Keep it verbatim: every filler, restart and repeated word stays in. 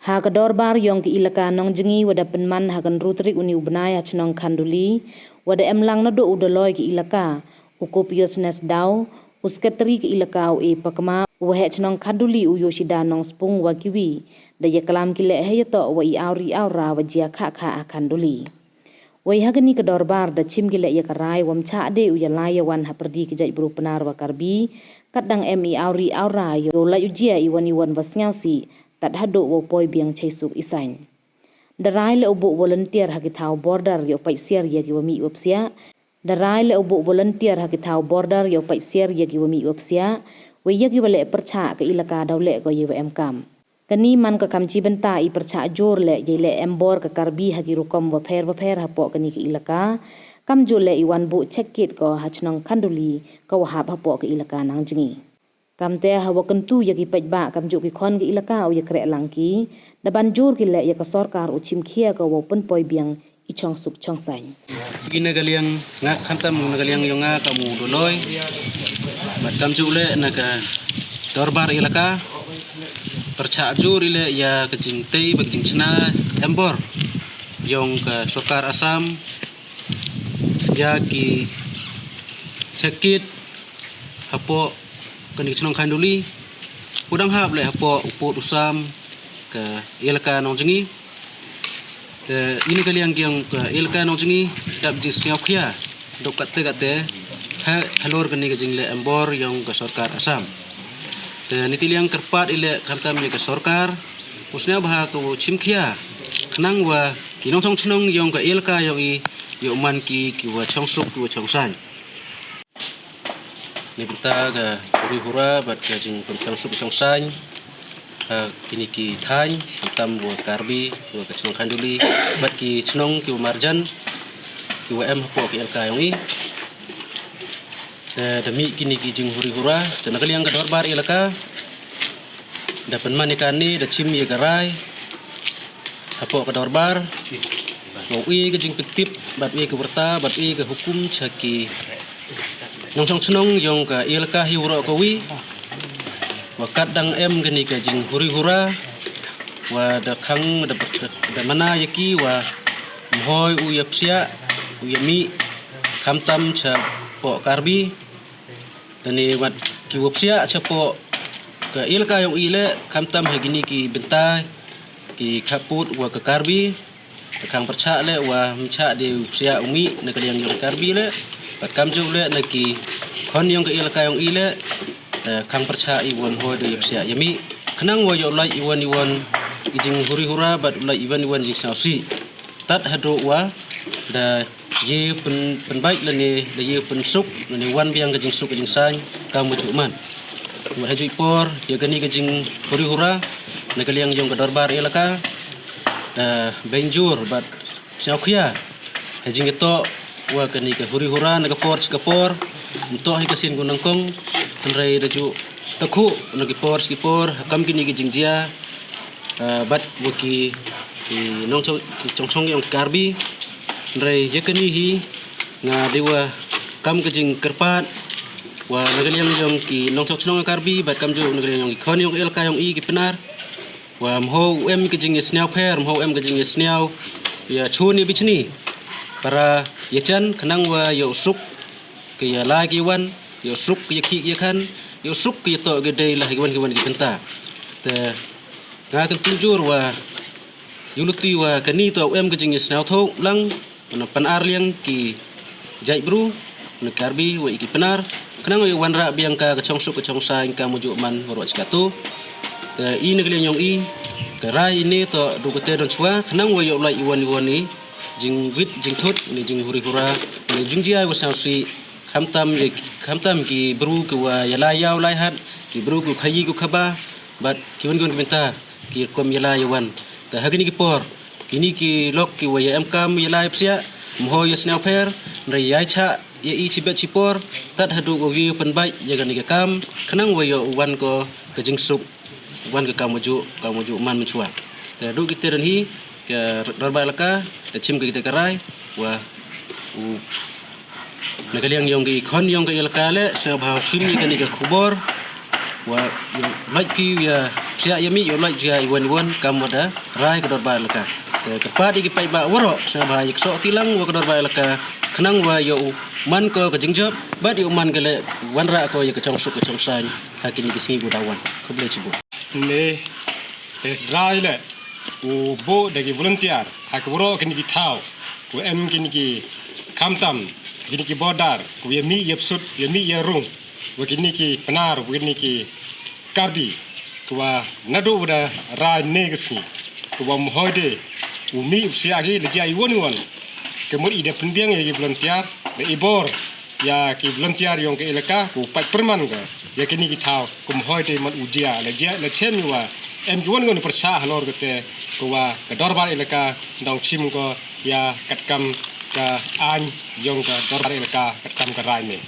Ha ka dorbar yong ki ilaka Nongjngi wa da pynman ha ka ynru tarik uni u bnai ha chnong Khanduli, wa da em lang naduh u daloi ki ilaka, u Kopius Nesdau, u sekretari ki ilaka u E Pakma, u waheh chnong Khanduli u Yoshida Nongspung wa kiwi, da yaklam ki leh hei yatoh wa i awri awra wa jia khah khah ha Khanduli. Wei ha kani ka dorbar da chim ki leh ya ka rai wa ym chah de u yalai yawan ha pyrdi ki jait bru Pnar wa Karbi, kat dang em i awri awra yow lait u jia iwon iwon wa sngewsih, tad haduh wow poi biang chei suk i saiñ. Da rai leh u buh volunteer ha ki thaw border yow pait siar ya ki wa mih wa psiah. Da rai leh u buh volunteer ha ki thaw border yow pait siar ya ki wa mih wa psiah. Wei ya ki wa leh pyrchah ka ilaka daw leh ko ya wa em kam. Kani man ka kam chi bynta i pyrchah jur leh yei leh em bor ka Karbi ha ki rukom wa pher wa pher hapoh kani ka ilaka. Kamjuh leh i wan buh check gate ko ha chnong Khanduli ka wa hap hapoh ka ilaka Nongjngi. Kamte ha wa kyntu ya ki paidbah kamjuh ki khon ka ilaka u yakreh lang ki, da ban jur ki leh ya ka sorkar u chim khia ka wow pynpoi biang i chong suk chong saiñ. Ki na ka liang nga khamtam na ka liang yong nga kam u daloi. Bad kamjuh leh na ka dorbar ilaka pyrchah jur i leh ya ka jingtei bad ka jingchna em bor yong ka sorkar Assam ya ki check gate hapoh kani ka chnong Khanduli. Ku dang hap leh hapoh u pud u sam ka ilaka Nongjngi. Te ini ka liang yong ka ilaka Nongjngi dap jingsngewkhia dok katte katte ha halor kani ka jingleh em bor yong ka sorkar Assam. Te niti liang kyrpad i leh khamtam ya ka sorkar u sngewbha ka u chim khia khnang wa ki nongchong chnong yong ka ilaka yong i yow man ki ki wa chong suk ki wa chong saiñ. Neibynta ka huri hura bad ka jingpynchong suk chong saiñ ha kini ki thaiñ, khamtam wa Karbi, wa ka chnong Khanduli bad ki chnong ki wa marjan ki wa em hapoh ki ilaka yong i. Te da mih kini ki jinghuri hura, te na ka liang ka dorbar ilaka da pynman ya kani, da chim ya ka rai hapoh ka dorbar. Wow e ka jingpyntip bad e ka wyrta bad e ka hukum cha ki nongchong chnong yong ka ilaka hi waroh kawi. Wa kat dang em kani ka jinghuri hura wa da khang da, da mana ya ki wa ym hoi u ya psiah u ya mih khamtam chapoh Karbi. Lane wat ki wa psiah chapoh ka ilaka yong i leh, khamtam ha kini ki bynta ki khappud wa ka Karbi. Ka khang pyrchah leh wa ym chah de u psiah u mih na ka liang yong Karbi leh. Bad kamjuh leh na ki khon yong ka ilaka yong i leh, eh, khang pyrchah i wa ym hoi de u ya psiah ya mih khnang wa yow lait iwon iwon i jinghuri hura bad lait iwon iwon jingsngewsih. Tad haduh wa da ye pyn, pynbait lane da ye pynsuk lane wan biang ka jingsuk ka jingsaiñ kam wa juh man. Wa ha juh i por ya kani ka jinghuri hura na ka liang yong ka dorbar ilaka da bynjur bad sngewkhia ha jingtoh wa kani ka huri hura na ka por chi ka por. Ntoh hi ka sien ku nangkong, hynrei da juh takhuh na ki por chi ki por ha kam kini ki jingjia. Ah, bad wa ki, ki nongchong, ki chongchong yong ki Karbi. Hynrei ya kani hi nga dei wa kam ka jingkyrpad wa na ka liang yong ki nongchong chnong Karbi bad kamjuh na ka liang yong ki khon yong ka ilaka yong i ki Pnar. Wa ym hoi u em ka jingyasniaw pher, ym hoi u em ka jingyasniaw ya chun ya bichni. Para ya chan khnang wa yow suk ka ya lai ka ya wan, yow suk ka ya khih ka ya khan, yow suk ka ya toh ka dei la ha ki wan ki wan ki bynta. Te nga kyntu jur wa yow luti wa kani toh u em ka jingyasniaw thoh lang, na Pnar liang ki jait bru, na Karbi wa i ki Pnar, khnang wa yow wanrah biang ka ka chong suk ka chong saiñ kam wa juh man waroh chi katu. Te i na ka liang yong i ka rai ini toh du ka te don chwa khnang wa yow lait iwon iwon i jingwit jingthut ne jinghuri hura ne jingjia wa sngewsih. Khamtam ya, khamtam ki bru ki wa ya lai yaw lai hat, ki bru ki khayi ki khaba, bad ki wan ki wan ki bynta ki rukom ya lai ya wan. Te ha kini ki por, kini ki lok ki wa ya em kam ya lai psiah, ym hoi ya sniaw pher, hynrei ya chah ya i chibet chipor, tad haduh wa wi pynbait ya kani ka kam, khnang wa yow wan ko ka jingsuk, wan ka kam wa juh, kam wa juh man mynchwa. Te haduh ki te don hi ka dorbar ilaka, te chim ka ki te ka rai wa u na ka liang yong ki khon yong ka ilaka leh, sngewbha chim ya kani ka khubor. Wa yow lait ki ya psiah ya mih yow lait ya iwan iwan kam wa da rai ka dorbar elaka. Te kyrpad ya ki paidbah waroh sñiawbha ya ksoh tilang wa ka dorbar elaka khnang wa yow man ko ka jingjop bad yow man ka le wanrah ko ya ka chongsuk ka chongsaiñ ha kini ki sngi wa da wan. Khublei chibun. Ne, te sdrai le u bo da ki volunteer ha ka waroh kini ki thaw, ku em kini ki khamtam, kini ki border, ku ya mih ya psut, ya mih ya rung, wa kini ki Pnar, wa kini ki Karbi, ku wa naduh wa da rai ne ka sngi, ku wa mhoi de u mih u psiah ki le jia iwan iwan. Ka mut i da pynbiang ya ki volunteer, le i bor ya ki volunteer yong ka elaka, ku pait pyrman ka ya kini ki thaw, ku mhoi de man u jia le jia le chem i wa em ki wan ngon pyrshah halor ka te, ku wa ka dorbar elaka dang chim ko ya katkam ka aiñ yong ka dorbar elaka, katkam ka rai ne.